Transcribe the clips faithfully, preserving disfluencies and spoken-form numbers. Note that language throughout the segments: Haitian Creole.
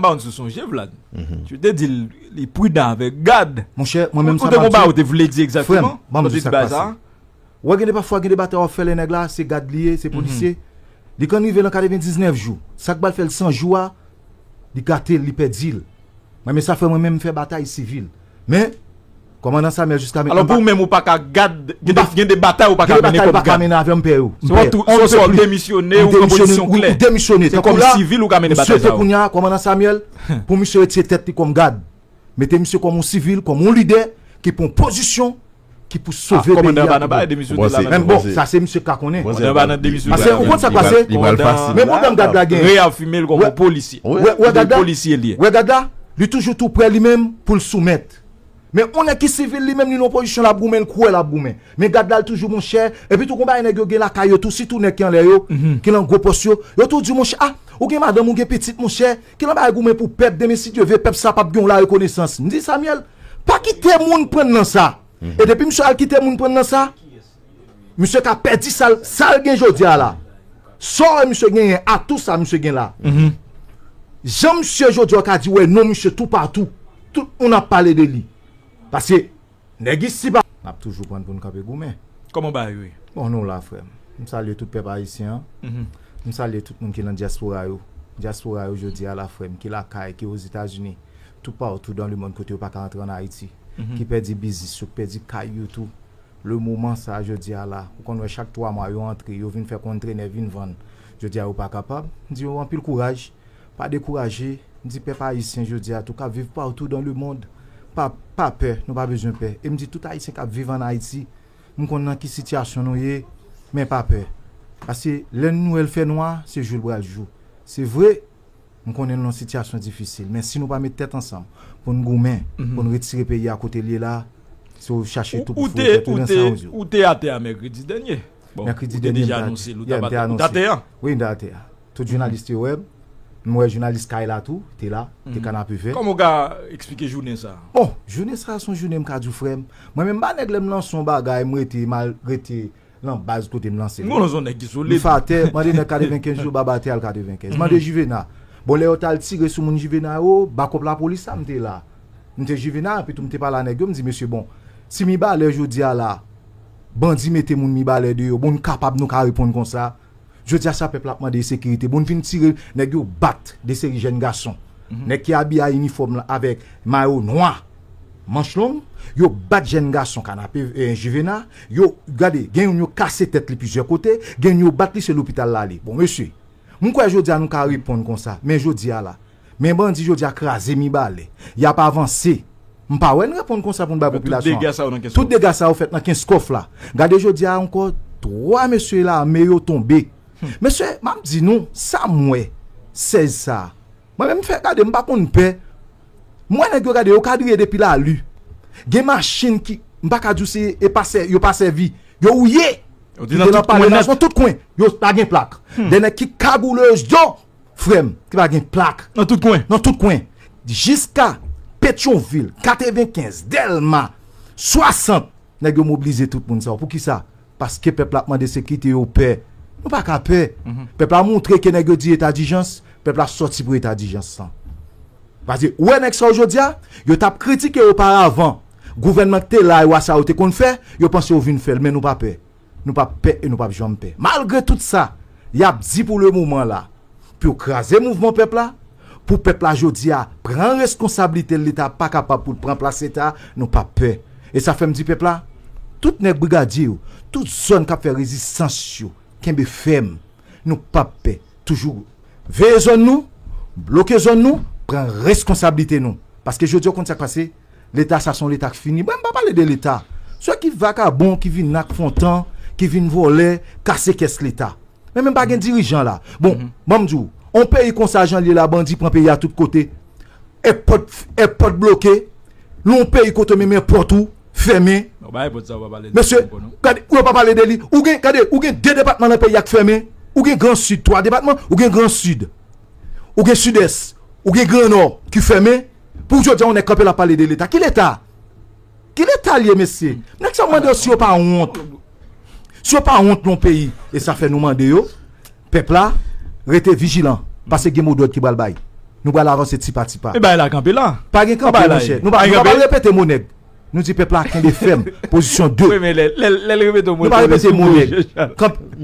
Brown sou sonje, Vlad. Tu te di l, li pridan avèk gad. Monchè, mwen menm sa m ap di. Ou te gon bagay ou te vle di egzakteman? Frè m, ban m di sa k pase. Ou wè gen de pafwa, gen de batay w ap fè lè nèg la, se gad li ye, se polisye. Li konn rive nan katrevendiznèf jou. Sa k pral fè l san jou a, li gate l, li pèdi l. Mwen menm sa fè mwen menm m fè batay sivil. Men, kòmandan Samuel jiska mentnan. Alò pou ou menm ou pa ka gad, gen de, gen de batay ou pa ka mennen kòm gad. Gen de batay ou pa ka mennen avè m, m pè yo. Se ou tou, se ou demisyone, ou pran pozisyon klè. Ou demisyone. Se kòm sivil ou ka mennen batay sa yo. Kounya, kòmandan Samuel, pou misye retire tèt li kòm gad. Mete misye kòm yon sivil, kòm yon lidè, ki pran pozisyon, ki pou sove peyi a. Kòmandan pa nan bagay de misye te la. Men bon, sa se misye k ka konnen. Kòmandan pa nan de misye. Paske ou konn sa k pase. Men pwoblèm gad la gen. Reyafime l kòm yon polisye. Wè, wè gad la. Polisye li ye. Wè gad la, li toujou tou prè li menm pou l soumèt. Men yon nèg ki sivil li menm, li nan yon pozisyon l ap goumen, l kwè l ap goumen. Men gad la, l toujou monchè. Epi tou gon bagay nèg yo gen lakay yo tou, sitou nèg ki anlè yo, ki nan gwo pòs yo. Yo tou di monchè, ah, ou gen madanm, ou gen pitit, monchè. Ki nan bagay goumen pou pèp, demen si Dye ve, pèp sa p ap gen yon larekonesans. M di Samuel, pa kite moun pran nan sa. E depi misye al kite moun pran nan sa, misye ka pèdi sa l, sa l gen jodi a la. Sa w wè misye genyen, atou sa misye gen la. Jan misye jodi a w ka di wè non misye toupatou. Tout moun ap pale de li. Paske nèg isi pa. N ap toujou pran pou n kanpe goumen. Kòman bagay yo ye? Bon, nou la, frè m. M salye tout pèp ayisyen an. M salye tout moun ki nan dyaspora yo. Dyaspora yo jodi a la, frè m, ki lakay, ki Ozetazini, toupatou dan lemonn kote yo pa ka antre ann Ayiti, ki pèdi biznis yo, ki pèdi kay yo tou. Le moman sa a, jodi a la, ou konn wè chak twa mwa yo antre, yo vin fè konn trenè vin vann. Jodi a yo pa kapab. M di yo anpil kouraj. Pa dekouraje, m di pèp ayisyen jodi a tou k ap viv patou dan lemonn, pa, pa pè, nou pa bezwen pè. E m di tout ayisyen k ap viv ann Ayiti, m konn nan ki sitiyasyon nou ye, men pa pè. Paske lè nou wè l fè nwa, se jou l pral jou. Se vre, m konnen nou nan sitiyasyon difisil, men si nou pa met tèt ansanm pou n goumen, pou n retire peyi a kote l ye la, se w chache tou pou foure tèt ou nan sa w di. Ou te atè a mèkredi dènye. Bon, ou te deja anonse l, ou t atè a. Wi, m te atè a. Tout jounalis te wè m. M wè jounalis Kay la tou, te la, te Kanapevè. Kòman w ka eksplike jounen sa a? Bon, jounen sa a se yon jounen m ka di w frè m. Mwen menm m pa nèg lè m lanse yon bagay, m rete, m al rete nan baz kote m lanse l. M konnen w se yon nèg ki solid. M fè atè, mande nèg katrevenkenz yo, baba atè al katrevenkenz. Mande Jivena. Bon, lè yo t al tire sou moun Jivena yo, bakòp lapolis la, m te la. M te Jivena, epi tou m te pale a nèg yo, m di, mesye, bon, si Mibalè jodi a la, bandi mete moun Mibalè deyò, bon, n kapab, nou ka reponn konsa. Jodi a sa pèp la ap mande e sekirite. Bon, n vin tire, nèg yo bat de seri jèn gason. Nèg ki abiye a inifòm la avèk mayo nwa, manch long, yo bat jèn gason Kanape, eh, Jivena, yo, gade, gen youn yo kase tèt li plizyè kote, gen youn yo bat li se lopital l ale. Bon, mesye, m kwè jodi a nou ka reponn konsa, men jodi a la, men bandi jodi a kraze Mibalè, y ap avanse. M pa wè n reponn konsa pou n bay popilasyon an. Tout dega sa yo fèt nan Kenskòf la. Gade jodi a ankò, twa mesye lame yo tonbe. Mesye, m ap di nou, sa m wè, sèz sa a. Mwen menm m fè gade, m pa konn pè. M wè nèg yo gade, yo kadriye depi Lali. Gen machin ki, m pa ka di w se, e pa sè, yo pa sèvi. Yo wouye. Yo te nan tout kwen nèt. Nan tout kwen. Yo pa gen plak. De nèg ki kagoule yo, frè m, ki pa gen plak. Nan tout kwen. Nan tout kwen. Jiska Petyonvil, katrevenkenz, Dèlma, swasant, nèg yo mobilize tout moun sa yo. Poukisa? Paske pèp la ap mande sekirite, yo pè. Nou pa ka pè. Pèp la montre ke nèg yo di eta dijans, pèp la sòti pou eta dijans lan. Paske ou wè nèg sa yo jodi a, yo t ap kritike yo oparavan. Gouvènman ki te la yo a sa yo te konn fè, yo panse yo vin fè l, men nou pa pè. Nou p ap pè e nou p ap janm pè. Malgre tout sa, y ap di pou le moman la, pou yo kraze mouvman pèp la, pou pèp la jodi a pran reskonsablite l, Leta pa kapab pou l pran plas Leta, nou p ap pè. E sa fè m di pèp la, tout nèg brigadye yo, tout zòn k ap fè rezistans yo, kenbe fèm, nou p ap pè. Toujou veye zòn nou, bloke zòn nou, pran reskonsablite nou. Paske jodi a w konn sa k pase, Leta sa se yon Leta k fini. Mwen m pa pale de Leta. Se ki vakabon ki vin ak fontan, ki vin vòlè, kase kès Leta. Men menm pa gen dirijan la. Bon, ban m di w, yon peyi konsa jan l ye la, bandi pran peyi a tout kote. Èpòt, èpòt bloke. Nan yon peyi kote menm èpòt ou fèmen. Mesye, gade, ou yo pa pale de li. Ou gen, gade, ou gen de depatman nan peyi a k fèmen. Ou gen Gran Sid, twa depatman, ou gen Gran Sid. Ou gen Sidès, ou gen Gran Nò ki fèmen. Pou jodi a yon nèg kanpe la pale de Leta. Ki Leta? Ki Leta l ye, mesye? Nèg sa yo mande yo si yo pa wont. Si yo pa wont nan peyi, e sa fè nou mande yo, pèp la, rete vijilan, paske gen modòd ki pral bay. Nou pral avanse ti pa ti pa. E bagay la kanpe la. Pa gen kanpe, monchè. Nou pa, nou pa pral repete mo nèg. Nou di pèp la kenbe fèm. Pozisyon de. Wi, men lè, lè, lè l repete mo nèg. Nou pa repete mo nèg.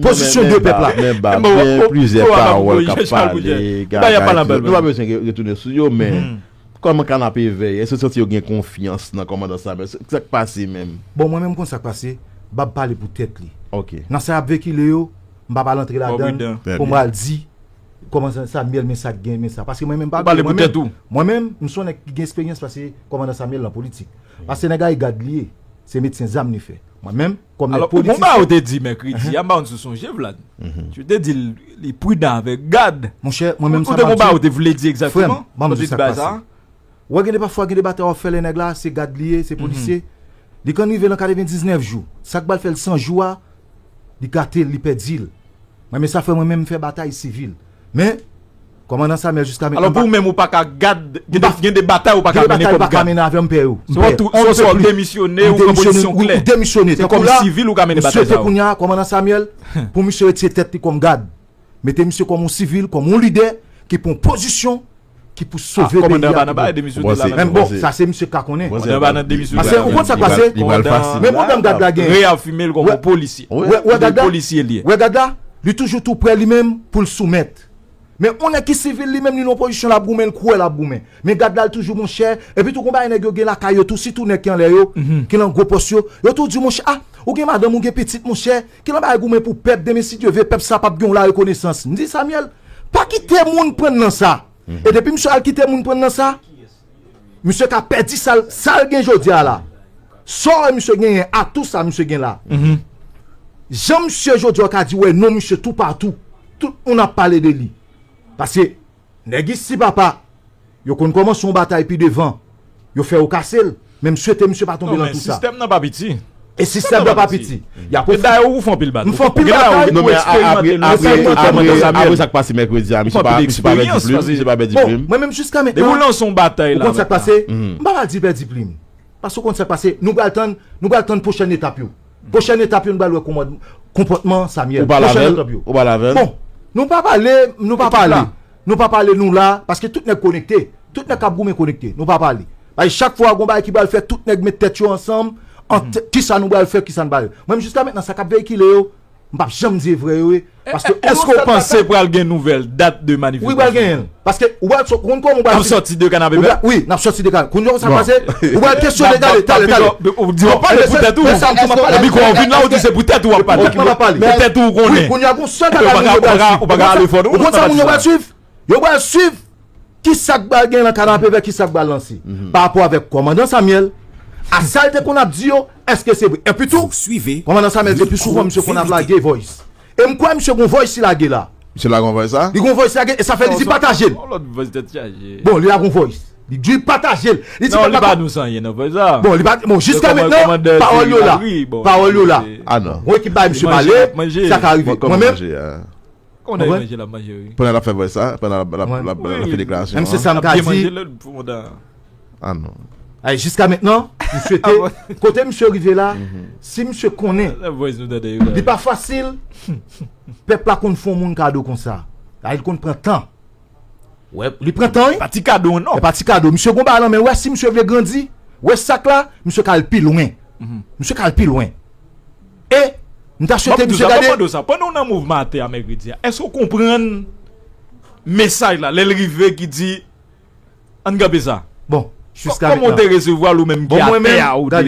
Pozisyon de pèp la. Men ba, gen plizyè pawòl k ap pale. Bagay ap pale anpil. Nou pa bezwen retounen sou yo, men kòman kanapevè, èske w santi yo gen konfyans nan kòmandan Samuel? Sa k pase menm? Bon, mwen menm, m konn sa k pase. M ap pale pou tèt li. Nan sa y ap vekile yo, m pa pral antre ladan l pou m pral di kòmandan Samuel, men sa k gen, men sa. Paske mwen menm, pa bliye, mwen menm, mwen menm, m se yon nèg ki gen esperyans pase kòmandan Samuel nan politik. Paske nèg la, e gad li ye. Se medsen zam li fè. Mwen menm, kòm nèg politisyen. Alò, ou gon bagay ou te di mèkredi a, m pa konn si w sonje, Vlad. Ou te di l, li pridan avèk gad. Monchè, mwen menm, sa m ap di. Ou te gon bagay ou te vle di egzakteman? Frè m, ban m di w sa k pase. Ou wè, gen de pafwa, gen de batay w ap fè, lè nèg la, se gad li ye, se polisye. Li konn rive nan katrevendiznèf jou. Sa k pral fè l san jou a, li gate l, li pèdi l. Mwen, men sa fè mwen menm, m fè batay sivil. Men, kòmandan Samuel, jiska mentnan, alò, pou ou menm, ou pa ka gad, gen de, gen de batay ou pa ka mennen kòm gad. Gen de batay ou pa ka mennen avè m, m pè yo. M pè. Swa w demisyone, ou pran pozisyon klè. Ou demisyone. Se kòm sivil ou ka mennen batay sa yo. M swete kounye a, kòmandan Samuel, pou misye retire tèt li kòm gad. Mete misye kòm yon sivil, kòm yon lidè ki pran pozisyon, ki pou sove peyi a. Kòmandan pa nan bagay demisyon de la menm. Bon, sa se misye k ka konnen. Kòmandan pa nan demisyon de la menm. Paske ou konn sa k pase. Men pwoblèm gad la gen. Reyafime l kòm yon polisye. Wè, wè gad la. Polisye li ye. Wè gad la, li toujou tou prè li menm pou l soumèt. Men yon nèg ki sivil li menm, li nan yon pozisyon l ap goumen, l kwè l ap goumen. Men gad la, l toujou, monchè. Epi tou, gon bagay nèg yo gen lakay yo tou, sitou nèg ki anlè yo, ki nan gwo pòs yo. Yo tou di, monchè, a, ou gen madanm, ou gen pitit, monchè. Ki nan bagay goumen pou pèp, demen si Dye ve, pèp sa p ap gen yon la rekonesans. M di, Samuel, pa kite moun pran nan sa. E depi misye al kite moun pran nan sa, misye ka pèdi sa l, sa l gen jodi a la. Sa w wè misye genyen, atou sa misye gen la. Jan misye jodi a, w ka di, wè, non, misye toupatou. Tout moun ap pale de li. Paske nèg isi papa, yo konn kòmanse yon batay pi devan. Yo fè yo kase l. Men m swete misye pa tonbe nan tou sa. Non, men sistèm nan pa piti. E sistèm nan pa piti. Y ap ofri. E dayè, ou fè anpil batay. M fè anpil batay. Non, men apre, apre, apre, apre sa k pase mèkredi a, misye pa, misye pa pèdi plim, misye pa pèdi plim. Bon, mwen menm jiska mentnan, ou konn sa k pase? M pa pral di pèdi plim. Paske ou konn sa k pase? Nou pral tann, nou pral tann pwochèn etap yo. Pwochèn etap yo, nou pral wè kòman konpòtman Samuel. Pwochèn etap yo. Ou pale avè l? Ou pale avè l? Bon, nou pa pale, nou pa pale. Nou pa pale, nou la, paske tout nèg konekte. Tout nèg k ap goumen konekte. Nou pa pale. Paske chak fwa gon bagay ki pral fèt, tout nèg met tèt yo ansanm, ant kisa nou pral fè, kisa nou pral. Mwen menm jiska mentnan, sa k ap veyikile yo, m p ap janm di e vrè yo ye. Paske, èske w panse pral gen nouvèl dat de manifestasyon? Wi, pral genyen l. Paske ou pral sò-, ou konn kòman ou pral fin. N ap sòti de kanapevè? Wi, n ap sòti de kanapevè. Kounye a, sa pase, ou pral kesyone, gade, talè, talè. Ou di w ap pale pou tèt ou. Nan mikwo a, ou vin la, ou di se pou tèt ou w ap pale. Pou tèt mwen m ap pale. Pou tèt ou, ou konnen. Wi, kounye a, gon sèl bagay moun yo pral swiv. Ou konn sa moun yo pral swiv? Yo pral swiv kisa k pral gen nan kanapevè, kisa k pral lanse. Pa rapò avèk kòmandan Samuel, a sa l te konn ap di yo, èske se vre? Epi tou, kòmandan Samuel, te pi souvan misye konn ap lage voice. E m kwè misye gon voice li lage la. Misye lage yon voice la? Li gon voice li lage, e sa fè li di pataje l. Yon lòt voice tèt chaje. Bon, li lage yon voice. Li di pataje l. Li di pèp la pa nou sa anyen nan voice la. Bon, li pa, bon, jiska mentnan, pawòl yo la. Pawòl yo la. Ah non. Yon ekip bay misye pale, sa ka rive. Mwen menm, Kòmandan manje la manje, wi. Pandan l ap fè voice sa, pandan l ap, l ap, l ap, l ap fè deklarasyon an. Menm se sa m ka di. Ah non. Ay, jiska mentnan, m swete, kote misye rive la, si misye konnen, li pa fasil, pèp la konn fè yon moun kado konsa. Ay, li konn pran tan. Wè, li pran tan, wi. E pa ti kado, non. E pa ti kado. Misye gon bagay nan men, wè, si misye vle grandi, wè sa k la, misye ka al pi lwen. Misye ka al pi lwen. E m ta swete misye gade. Pandan w nan mouvman atè a mèkredi a, èske w konprann mesaj la lè l rive ki di, ann kanpe sa? Bon, jiska mentnan. Kòman w te resevwa l ou menm ki atè a, ou te,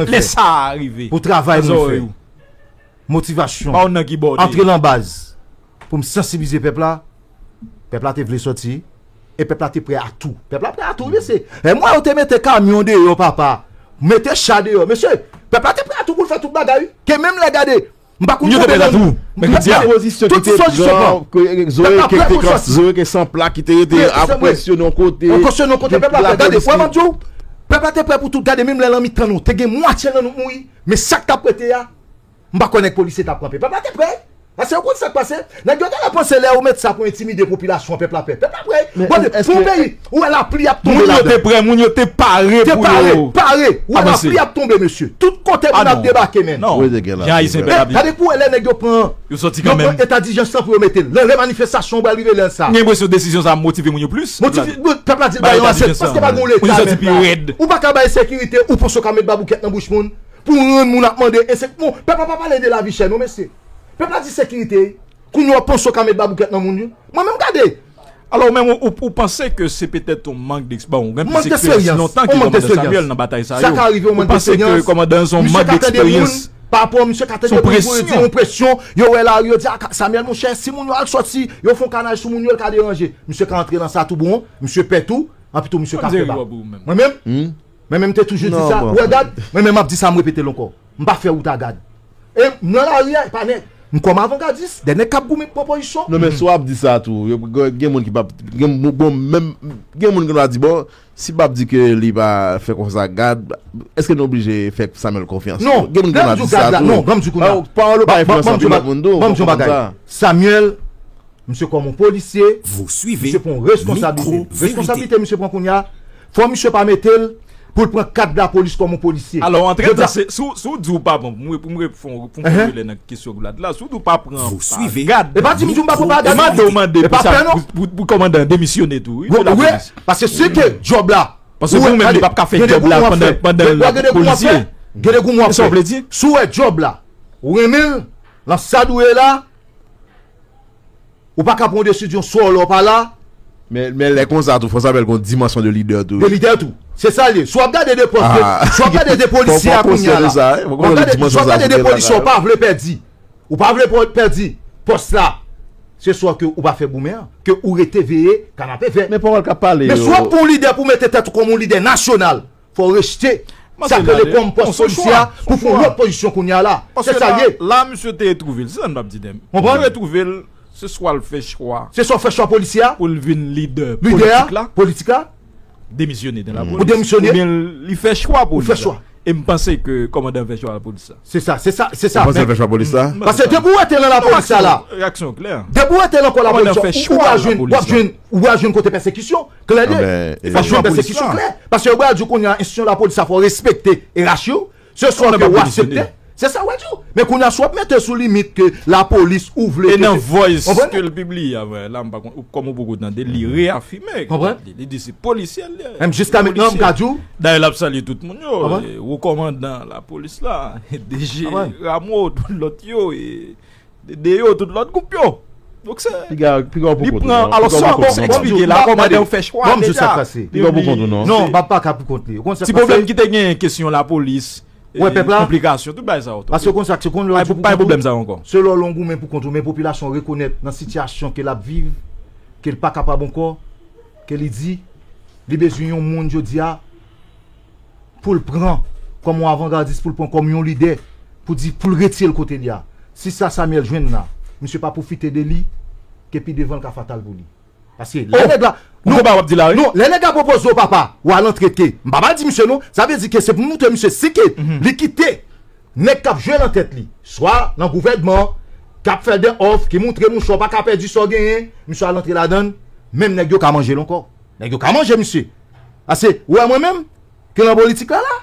lè sa a rive? Pou travay mwen fè. Pou travay mwen fè. Motivasyon. Antre nan baz. Pou m sansibilize pèp la. Pèp la te vle sòti. E pèp la te prè a tou. Pèp la prè a tou, mesye. E mwen, yo te mete kamyon deyò, papa. Mete cha deyò. Mesye, pèp la te prè a tou pou l fè tout bagay, wi. Ke menm lè gade, m pa konn konbyen moun. Tout dispozisyon ki te pran, Zoe ke te, Zoe ke san plak ki te rete ap kesyone yon kote. Kesyone yon kote, pèp la prè. Gade, frè m ap di w, pèp la te prè pou tout. Gade, menm lè nan mitan nou, te gen mwatye nan nou mouri. Men sa k t ap rete a, m pa kwè nèg polisye t ap kanpe. Pèp la te prè. Paske ou konn sa k pase? Nèg yo genlè panse lè yo met sa pou entimide popilasyon, pèp la pè. Pèp la prè. Bon, pou yon peyi, ou wè lapli ap tonbe ladan. Moun yo te prè, moun yo te pare pou yo. Te pare, pare. Ou wè lapli ap tonbe, mesye. Tout kote moun ap debake, menn. Jan Ayisyen pè ap viv. Gade pou wè lè nèg yo pran, yo pran eta dijans lan pou yo mete l. Lè, lè manifestasyon pral rive lè sa. M gen enpresyon desizyon sa a motive moun yo plis. Motive, pèp la di l ba yo asèt, paske pa gen yon leta, menn. Ou pa ka bay sekirite, ou panse w ka met baboukèt nan bouch moun. Pou rann moun ap mande, e se, bon, pèp la pa pale de lavi chè, non, mesye. Pèp la di sekirite. Kounye a w panse w ka met baboukèt nan moun yo? Mwen menm gade. Alò, ou menm, ou, ou, ou panse ke se petèt yon mank d'eksperyans, bon, ou gen plis eksperyans lontan ke kòmandan Samuel nan batay sa yo. Sa ka rive yon mank d'eksperyans. Ou panse ke kòmandan an se yon mank d'eksperyans? Misye ka tande moun, pa rapò, misye ka tande moun pou yo di yon presyon, yo wè lari, yo di, ah, Samuel, monchè, si moun yo al sòti, yo fè yon kanaj sou moun yo, l ka deranje. Misye ka antre nan sa tou bon, misye pè tou, anpi tou misye ka fè bak. Mwen menm, Mwen menm, m te toujou di sa. Ou wè, gad, mwen menm, m ap di sa, m repete l ankò. M pa fè wout a gad. E m nan lari a, e pa nèg. M kòm avangadis, de nèg k ap goumen pou pran pozisyon. Non, men si w ap di sa tou, yo, gen, gen moun ki p ap, gen, bon, menm, gen moun ki va di, bon, si m ap di ke li pa fè konsa gad, èske nou oblije fè Samuel konfyans? Non, gen moun ki va di sa tou. Non, ban m di w kounye a. Pawòl ou pa enfliyanse anpil lòt moun tou. Ban m di w yon bagay. Samuel, Misye kòm yon polisye, misye pran yon reskonsablite. Reskonsablite misye pran kounye a, fò misye pa mete l pou l pran kad lapolis kòm yon polisye. Alò, antretan, se, si w, si w di w pa pran, pou m, pou m re-, pou m fè yon relè nan kesyon Glad la, si w di w pa pran pa gad, e pa di m di w m pa pran pa gad, mande w mande pou sa, pou, pou, pou kòmandan demisyone tou, wi, de lapolis. Paske si ke djòb la, paske pou mwen, li p ap ka fè djòb la pandan, pandan l ap polisye. Gen de gou mwen ap fè. Si w wè djòb la, ou renmen l, nan sa dwe la, Ou pa ka pran yon desizyon sou lè w pa la. Men, men lè konsa tou, fò sa bèl gon dimansyon de lidè tou. De lidè tou. Se sa l ye. Si w ap gade de pòs, si w ap gade de polisye a kounye a la, w ap gade, si w ap gade de polisye w pa vle pèdi, ou pa vle pè-, pèdi pòs la, se swa ke ou pa fè goumen an, ke ou rete veye kanapevè. Men pawòl k ap pale yo. Men si w ap pran yon lidè pou mete tèt ou kòm yon lidè nasyonal, fò w rejte sa k rele kòm pòs polisye a pou pran lòt pozisyon kounye a la. Se sa l ye. La, misye te retwouve l. Se sa n ap di, Dèm. Konprann? Misye retwouve l, se swa l fè chwa. Se swa w fè chwa polisye a. Pou l vin lidè politik la. Politik la. Demisyone nan lapolis. Ou demisyone. Oubyen li fè chwa polis la. Ou fè chwa. E m panse ke kòmandan fè chwa polis la. Se sa, se sa, se sa. Ou panse l fè chwa polis la? Paske depi w rete nan lapolis la, depi w rete nan kò lapolis la, ou, ou pral jwenn, w ap jwenn, ou pral jwenn kote pèsekisyon. Klè de. W ap jwenn pèsekisyon klè. Paske yo pral di w kounye a, enstitisyon lapolis la fò w respekte erarchi w. Se swa ke w aksepte. Se sa w ap di w. Men kounye a, si w ap mete sou limit ke lapolis ou vle. E nan voice ke l pibliye a, la, m pa konn, kòm ou poko tande, li reyafime. Konprann? Li, li di se polisye l ye. Menm jiska mentnan, m ka di w. Dayè, l ap salye tout moun yo, e, wo kòmandan lapolis la, D G Rameau, tout lòt yo, e, de, de yo, tout lòt gwoup yo. Donk se, li pran, alò, sa w eksplike la, kòmandan fè chwa deja. Piga w pou kont ou non. Non, m pa, pa ka pou kont li. Ti pwoblèm ki te genyen kesyon lapolis, e, konplikasyon, tout bagay sa yo. Paske w konn sa, se konn lè w di pou kont ou, se lè w lon goumen pou kont ou, men popilasyon rekonèt nan sitiyasyon ke l ap viv, ke l pa kapab ankò, ke li di, li bezwen yon moun jodi a, pou l pran kòm yon avangadis, pou l pran kòm yon lidè, pou di, pou l retire l kote li a. Si sa Samuel jwenn la, misye pa pwofite de li, ke pi devan l ka fatal pou li. Paske lè nèg la, non, w ap di la, wi. Non, lè nèg la pwopoze w papa, w al antre ke, m pa pral di misye non, sa vle di ke se pou moutre misye si ke li kite nèg k ap jwe nan tèt li, swa nan gouvènman, k ap fè l de òf, ki moutre mouchwa w pa ka pèdi sa w genyen, misye al antre ladan l, menm nèg yo ka manje l ankò. Nèg yo ka manje misye. Ase, ou wè mwen menm, ke nan politik la, la,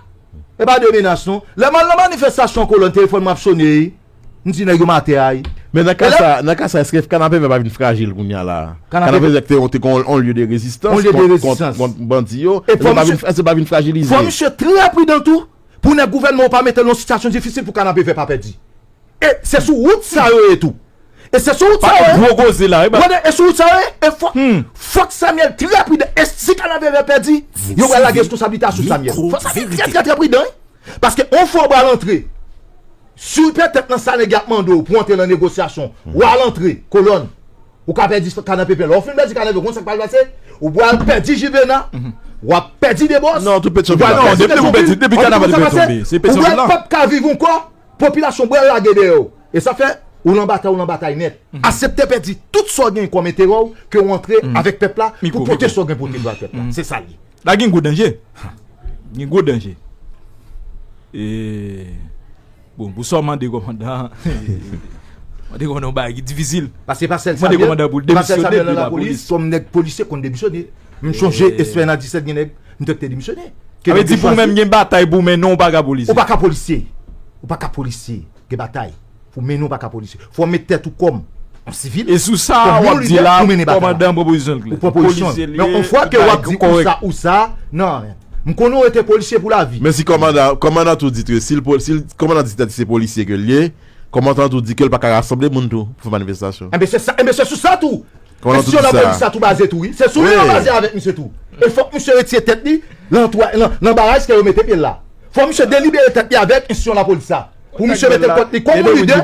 e pa de menas non. Lè m al nan manifestasyon Kolòn, telefòn mwen ap sone, m di nèg yo m atè a. Men nan ka sa, nan ka sa, èske kanapevè pa vin frajil kounye a la? Kanapevè te, te kon yon lye de rezistans kont, kont, kont bandi yo, èske pa vin, èske pa vin frajilize? Fò misye trè pridan tou. Pou nèg gouvènman an pa mete l nan sitiyasyon difisil pou kanapevè pa pèdi. E se sou wout sa yo ye tou. E se sou wout sa yo ye. Gwo koze la, wi, ba. Gade, e sou wout sa yo ye. E fò, fòk Samuel trè pridan. E si kanapevè pèdi, yo pral lage responsablite a sou Samuel. Fòk Samuel trè, trè, trè pridan, wi. Paske yon fwa w pral antre, si w petèt nan sa nèg y ap mande w pou antre nan negosyasyon, w al antre, Kolòn. Ou ka pèdi kanapevè. Lè w fin pèdi kanapevè, ou konn sa k pral pase? Ou pral pèdi Jivena, w ap pèdi Debòs. Non, tout pèdi, non, depi, depi w pèdi, depi kanapevè tonbe, se pèdi la. Ou pral p ap ka viv ankò, popilasyon pral lage dèyè w. E sa fè, ou nan batay, ou nan batay nèt. Aksepte pèdi tout sa w gen kòm enterè w, ke w antre avèk pèp la pou pote sa w gen pote bay pèp la. Se sa l ye. La gen gwo danje. Gen gwo danje. E, bon, pou sa w mande kòmandan, Sa te konn yon bagay ki difisil. Paske pa sèl Samuel, pa sèl Samuel nan lapolis, kòm nèg polisye konn demisyone. M chonje espè nan disèt gen nèg m te te demisyone. Sa vle di pou ou menm gen batay pou mennen, ou pa ka polisye. Ou pa ka polisye. Ou pa ka polisye. Gen batay. Pou mennen, ou pa ka polisye. Fò w met tèt ou kòm yon sivil. E sou sa w ap di la, kòmandan pran pozisyon l klè. Ou pran pozisyon. Donk yon fwa ke w ap di ou sa, ou sa, non. M konnen w rete polisye pou lavi. Men si kòmandan, kòmandan tou di ke si l, si l, kòmandan di tèt se polisye ke l ye, kòmandan tou di ke l pa ka rasanble moun tou pou fè manifestasyon. Enben se sa, enben se sou sa tou. Kòmandan tou di sa. Kestyon lapolis sa tou baze tou wi. Se sou li yo baze avèk misye tou. E fòk misye retire tèt li nan, nan, nan baraj ke yo mete pye l la. Fòk misye delibere tèt li avèk enstitisyon lapolis sa. Pou misye mete kont li kòm yon lidè.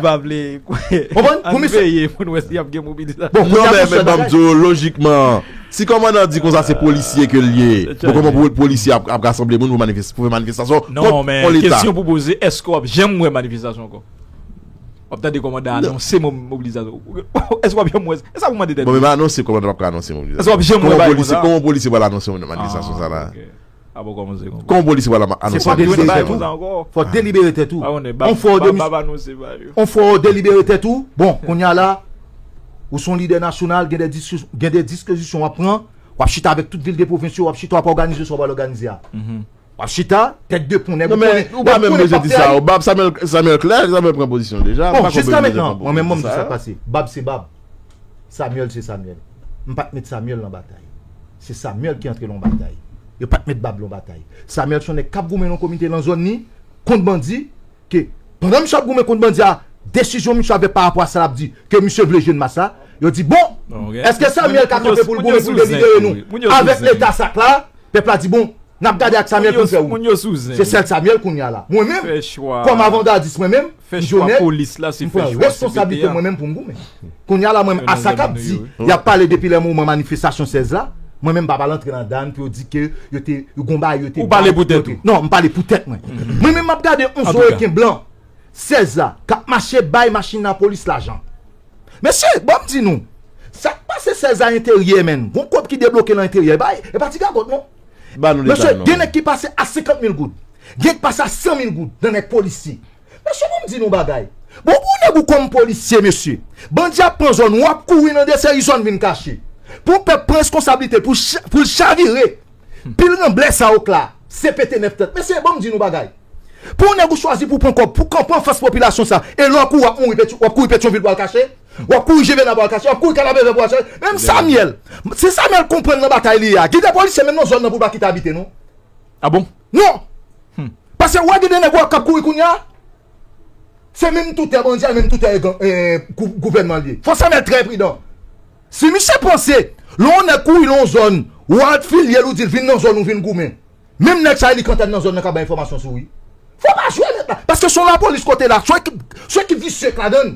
Konprann? Pou misye veye pou n wè si y ap gen mobilizasyon. Bon, non, men, men ban m di w, lojikman, si kòmandan di konsa se polisye ke l ye, bon, kòman pou polisye ap, ap rasanble moun pou manifes-, pou fè manifestasyon kont yon leta? Non, men kesyon pou poze, èske w ap janm wè manifestasyon ankò? W ap tande kòmandan anonse mo-, mobilizasyon. Èske w ap janm wè? E sa pou mande tèt ou. Bon, men m anonse kòmandan p ap ka anonse mobilizasyon. Èske w ap janm wè bagay konsa? Kòman polisye pral anonse manifestasyon sa la? Ah, ok. Ah bon, kòman se konsa? Kòman polisye pral anonse? Se pa delibere tèt ou. Fò delibere tèt ou. On fò de bab anonse ba yo. On fò delibere tèt ou. Bon, kounye a la, ou se yon lidè nasyonal, gen de diskis-, gen de dispozisyon w ap pran, w ap chita avèk tout vil de pwovens yo, w ap chita, w ap òganize sa w pral òganize a. W ap chita, tèt de pon, nèg ou konnen, ou pa menm bezwen di sa. Bab Samuel, Samuel klè, Samuel pran pozisyon deja. Bon, jiska mentnan, mwen menm, mwen di sa k pase. Bab se bab. Samuel se Samuel. M pa t met Samuel nan batay. Se Samuel ki antre nan batay. Yo pa t met Bab nan batay. Samuel se yon nèg k ap goumen nan komite nan zòn li, kont bandi, ke pandan misye ap goumen kont bandi a, desizyon misye avè pa rapò a sa l ap di, ke misye vle jwenn mas la, yo di, bon, èske Samuel ka kanpe pou l goumen pou l delibere nou? Avèk leta sa k la, pèp la di, bon, n ap gade ak Samuel pou n fè wout. Se sèl Samuel kounye a la. Mwen menm, kòm avangardis mwen menm, m Jonel, m pran responsablite mwen menm pou m goumen. Kounye a la, mwen menm, a sa k ap di, y ap pale depi lè moman manifestasyon sèz la, mwen menm, m pa pral antre nan dan pou yo di ke yo te, yo gon bagay, yo te. Ou pale pou tèt ou? Non, m pale pou tèt mwen. Mwen menm, m ap gade yon zo reken blan sèz la, k ap mache bay machin lapolis lajan. Mesye, ban m di nou, sa k pase sèz la enteryè, menn. Gon kòb ki debloke nan enteryè, bay, e pa ti gagòt, non. Mesye, gen nèg ki pase a senkant mil goud. Gen ki pase a san mil goud nan nèg polisye. Mesye, ban m di nou bagay. Bon, pou nèg ou kòm polisye, mesye, bandi ap pran zòn, w ap kouri nan de seri zòn vin kache. Pou pèp pran reskonsablite, pou cha-, pou l chavire. Pil nan blè sa yo k la, se pete nèf tèt. Mesye, ban m di nou bagay. Pou yon nèg ou chwazi pou pran kòb, pou kanpe anfas popilasyon sa, e lè w ap kouri, w ap mouri, Petyon-, w ap kouri Petyonvil pou al kache, w ap kouri Jevena pou al kache, w ap kouri Kanapevè pou al kache. Menm Samuel, si Samuel konprann nan batay li ye a, gen de polisye menm nan zòn nan pou l pa kite abite, non. Ah bon? Non! Paske w wè gen de nèg ou wè k ap kouri kounye a, se menm toutè bandi a, menm toutè gang, eh, gou-, gouvènman li ye. Fò Samuel trè pridan. Si misye panse, lè yon nèg kouri nan yon zòn, ou al filye l, ou di l vin nan zòn ou vin goumen. Menm nèg sa li k antann nan zòn nan ka bay enfòmasyon sou ou wi. Fò pa jwe nèt la. Paske se yon lapolis kote la, se yon ekip, se yon ekip visye k ladann.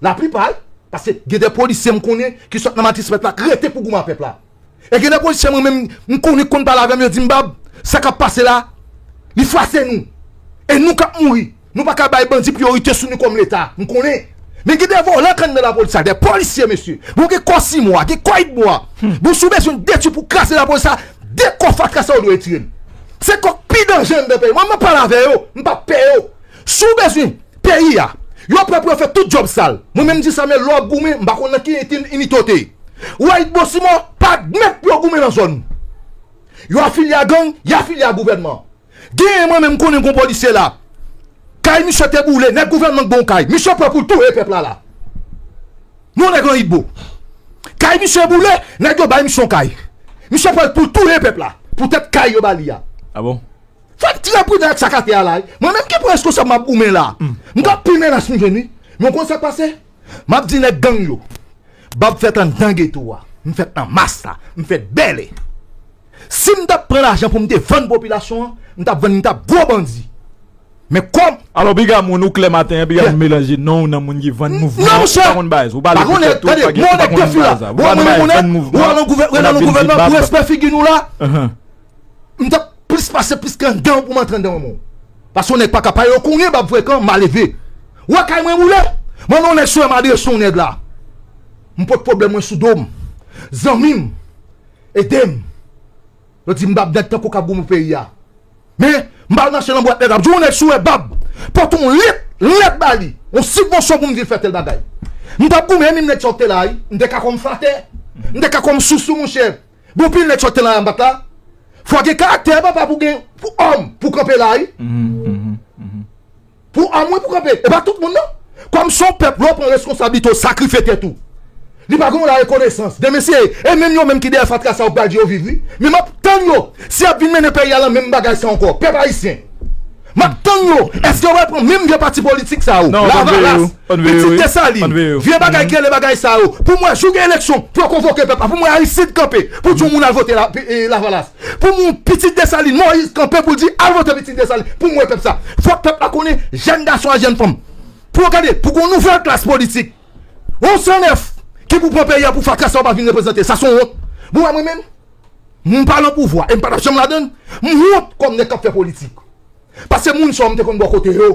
Laplipa, wi. Paske gen de polisye m konnen ki sot nan Matismèt la, k rete pou goumen ak pèp la. E gen de polisye mwen menm, m konnen k konn pale avè m, yo di m, Bab, sa k ap pase la, li fwase nou. E nou k ap mouri. Nou pa ka bay bandi priyorite sou nou kòm Leta. M konnen. Men gen de vòlè k anndan lapolis la, de polisye, mesye. Bon, gen kò simwa, gen kò idmwa. Bon, si w bezwen detwi pou kraze lapolis la, de kò fatra sa yo dwe retire l. Se kò k pi danjere anndan peyi. Mwen, mwen pale avè yo, m p ap pè yo. Si w bezwen peyi a, yo prè pou yo fè tout djòb sal. Mwen menm, m di Samuel, lè w ap goumen, m pa konn nan ki inite w te ye. Ou wè Idmo Simon, pa mèt pou yo goumen nan zòn ou. Yo afilye a gang, y afilye a gouvènman. Genyen mwen menm konnen gon polisye la. Kay misye te boule, nèg gouvènman k ba w kay. Misye prè pou l touye pèp la la. Non nèg an Idmo. Kay misye boule, nèg yo bay misye yon kay. Misye prè pou l touye pèp la. Poutèt kay yo ba li a. Ah bon? Fò n trè pridan ak sa k atè a la wi. Mwen menm ki pran reskonsab m ap goumen la. M ka pi menas m jwenn wi. Men w konn sa k pase? M ap di nèg gang yo. Bab fèt anndan geto a. M fèt nan mas la. M fèt bèlè. Si m t ap pran lajan pou m te vann popilasyon an, m t ap vann, m t ap gwo bandi. Men kòm... Alò, piga moun ou klè maten an, piga moun melanje non w nan moun ki vann mouvman an, ou pa konn bagay sa. Ou pale pou tèt ou, ou pa gen, ou pa konn bagay sa. Ou pa konn bagay vann mouvman. Ou al nan gouvènman pou respè figi nou la. M t ap plis pase plis ke anndan pou m antre anndan yon moun. Paske yon nèg pa ka pale, yo konnen Bab frekan, maleve. Ou wè kay mwen boule? Mande yon nèg si w wè m adrese yon nèg la. M pot pwoblèm mwen sou do m. Zanmi m, ede m. Yo di m Bab nèg tankou w k ap goumen pou peyi a. Men, m pa al mache nan bwat lèt, ap di yon nèg si w wè Bab pote yon lèt, lèt ba li, yon sibvansyon pou m di l fè tèl bagay. M t ap goumen, menm nèg sa w te la, wi. M te ka kòm flatè. M te ka kòm sousou, monchè. Bon, pil nèg sa w te la, anba la. Fò gen karaktè, papa, pou gen, pou òm, pou kanpe la, wi. Pou òm, wi, pou kanpe. E pa tout moun, non. Kòm se yon pèp, lè w pran reskonsablite w, sakrifye tèt ou. Li pa gen yon la rekonesans. Demen se, e menm yo menm ki dèyè fatra sa yo k pral di yo viv, wi. Men m ap tann yo. Si y ap vin mennen peyi a nan menm bagay sa ankò. Pèp ayisyen. M ap tann yo. Èske yo pral pran menm vye pati politik sa yo? Lavalas, Pitit Desalin, vye bagay ki rele bagay sa yo. Pou mwen, jou gen eleksyon, pou yo konvoke pèp la. Pou mwen, Aristide kanpe pou di yon moun al vote la, e, Lavalas. Pou mwen, Pitit Desalin, Moyiz kanpe pou l di al vote Pitit Desalin. Pou mwen, pèp sa. Fòk pèp la konnen, jèn gason ak jèn fanm. Pou yo gade, pou gen yon nouvèl klas politik. Yon san nèf ki pou pran peyi a pou fatra sa yo pa vin reprezante. Sa se yon wont. Bon, mwen menm, m pa nan pouvwa e m pa t ap janm ladan l. M wont kòm nèg k ap fè politik. Paske moun sa yo m te konn bò kote yo.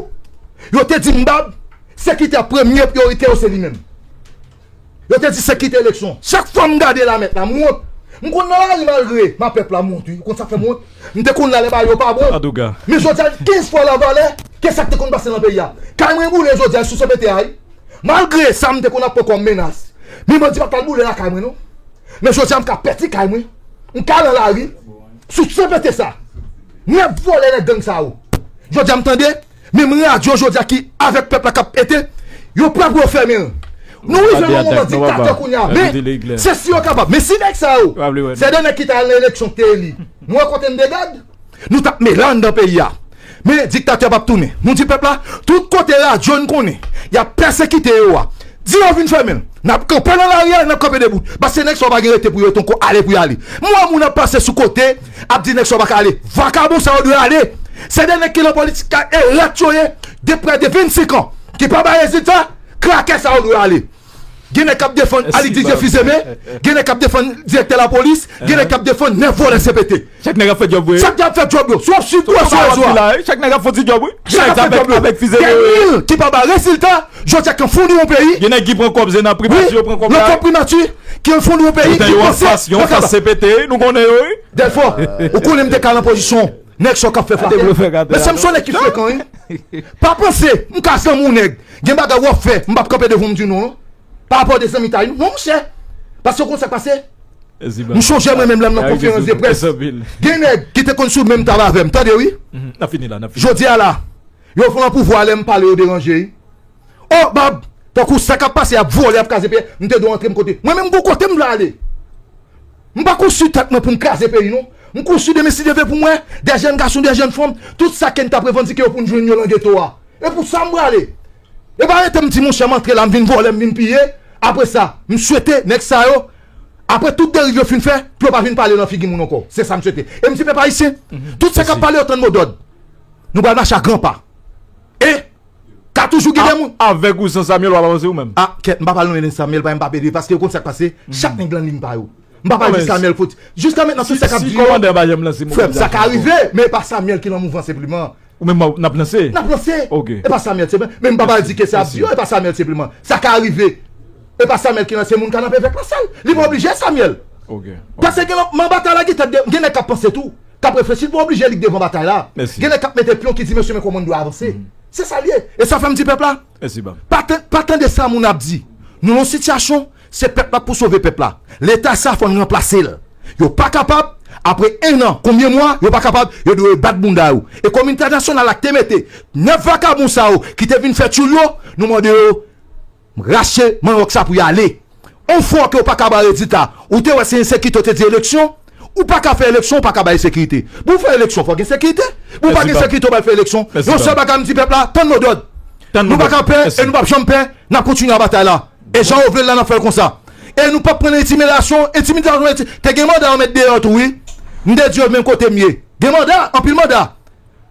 Yo te di m, Bab, sekirite a, premye priyorite yo se li menm. Yo te di sekirite eleksyon. Chak fwa m gade Lamèt la, m wont. M konn nan lari malgre m a pèp la, m wont, wi. Ou konn sa k fè m wont? M te konn la lè bagay yo pa bon. Antouka. Men jodi a, kenz fwa lavalè ke sa k te konn pase nan peyi a. Kay mwen boule jodi a sou C P T a, wi. Malgre sa m te konn ap pran kòm menas. Men bandi pa t al boule lakay mwen, non. Men jodi a, m ka pèdi kay mwen. M ka nan lari. Sou C P T sa. Nèg vòlè, nèg gang sa yo. Jodi a, m tande, menm radyo jodi a ki avèk pèp la k ap pete, yo prè pou yo fèmen l. Nou rive nan moman diktatè kounye a. Men, se si yo kapab. Men si nèg sa yo, se de nèg ki t al nan eleksyon k te eli. Nou wè kote n te gad? Nou t ap mele anndan peyi a. Men diktatè p ap tounen. Nou di pèp la, tout kote radyo n konnen y ap pèsekite yo a, di yo vin fèmen l. N ap kanpe nan lari a, n ap kanpe debout. Paske nèg sa yo pa gen rete pou yo ret ankò, ale pou y ale. M wè moun ap pase sou kote, ap di nèg sa yo pa ka ale. Vakabon sa yo dwe ale. Se de nèg ki nan politik la e rat yo ye, de prè de vennsenk an, ki pa bay rezilta, krakè sa yo dwe ale. Gen nèg k ap defann Alix Didier Fils-Aimé, gen nèg k ap defann direktè lapolis, gen nèg k ap defann nèf vòlè C P T. Chak nèg ap fè djòb, wi. Chak nèg ap fè djòb yo. Sou ap swiv tou sou rezo a. Chak nèg ap fè ti djòb, wi. Gen nèg avèk, avèk Fils-Aimé, wi. Dènye ki pa ba rezilta, jodi a k anfonde yon peyi. Gen nèg ki pran kòb, se nan primati yo pran kòb la. Nan kòb primati, ki anfonde yon peyi, ki panse yo anfas C P T, nou konnen yo, wi. Dèlfò, ou konnen m te ka nan pozisyon nèg sa k ap fè fatra. Men se m se yon nèg ki frekan, wi. Pa panse m ka zanmi yon nèg. Gen bagay w ap fè, m p ap kanpe devan w m di w non, non. Pa rapò de zanmitay, non, monchè. Paske w konn sa k pase? M chonje mwen menm lè m nan konferans de près. Gen nèg ki te konn sou menm tab avè m, tande wi. Jodi a la, yo pran pouvwa lè m pale yo deranje wi. Oh, Bab, tankou sa k ap pase, y ap vòlè, y ap kraze peyi, m te dwe antre m kote. Mwen menm gon kote m vle ale. M pa konstwi tèt mwen pou m kraze peyi non. M konstwi demen si Dye vle pou mwen, de jèn gason, de jèn fanm, tout sa ke n t ap revandike yo pou n jwenn yo nan geto a. E pou sa m prale. E pa rete m di monchè m antre la, m vin vòlè, m vin piye. Apre sa, m swete nèg sa yo, apre tout deriv yo fin fè, pou yo pa vin pale nan figi moun ankò. Se sa m swete. E m di pèp ayisyen, tout sa k ap pale yo tann mo dòd. Nou pral mache a gran pa. E ka toujou gen de moun. Avèk ou san Samuel, w ap avanse ou menm? A, kèt, m pa pral nonmen Samuel, pa m pa pede, paske ou konn sa k pase, chak nèg lan liy pa yo. M pa pral di Samuel foti. Jiska mentnan, tout sa k ap di yo, frè m, sa ka rive, men e pa Samuel ki nan mouvman senpleman. Ou menm n ap lanse? N ap lanse. Ok. E pa Samuel, se, men m pa pral di ke se ap di yo, e pa Samuel senpleman. Sa ka rive. E pa Samuel ki lanse, moun ka nan pevèk nan sal. Li pa oblije Samuel. Ok. Paske gen nan batay la, gen tèt de, gen nèg k ap panse tou, k ap reflechi, li pa oblije li k devan batay la. Gen nèg k ap mete pyon ki di mesye men kòman n dwe avanse. Se sa l ye. E sa fè m di pèp la, pa tan-, pa tande sa moun ap di. Nou nan yon sitiyasyon, se pèp la pou sove pèp la. Leta sa fò n ranplase l. Yo pa kapab, apre en an, konbyen mwa, yo pa kapab, yo dwe bat bounda yo. E kominote entènasyonal la ki te mete nèf vakabon sa yo ki te vin fè tchoul yo, nou mande yo rache manyòk sa pou y ale. On fwa ke w pa ka ba rezilta, ou te wè se ensekirite w te di eleksyon, ou pa ka fè eleksyon, ou pa ka bay sekirite. Pou w fè eleksyon, fò gen sekirite. Pou w pa gen sekirite, ou pa fè eleksyon. Yon sèl bagay m di pèp la, tann mo dòd. Nou pa ka pè e nou p ap janm pè, n ap kontinye a batay la. E jan yo vle l la, n ap fè l konsa. E nou p ap pran nan entimidasyon, entimidasyon, enti-, te gen manda yo met deyò tou, wi. M te di yo menm kote m ye. Gen manda, anpil manda.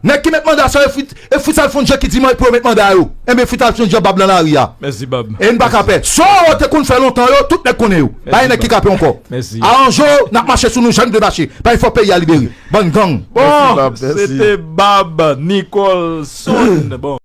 Nèg ki met manda sa yo, e Fritz, e Fritz Alphonse Jean ki di mwen pou yo met manda yo. Enben, Fritz Alphonse Jean Bab nan lari a. Mèsi, Bab. E n pa ka pè. Sa yo te konn fè lontan yo, tout nèg konnen yo. Pa gen nèg ki ka pè ankò. Aranje w, n ap mache sou nou, jan n vle mache. Pa gen fò peyi a libere. Bann gang. Bon, se te Bab Nicholson. Bon.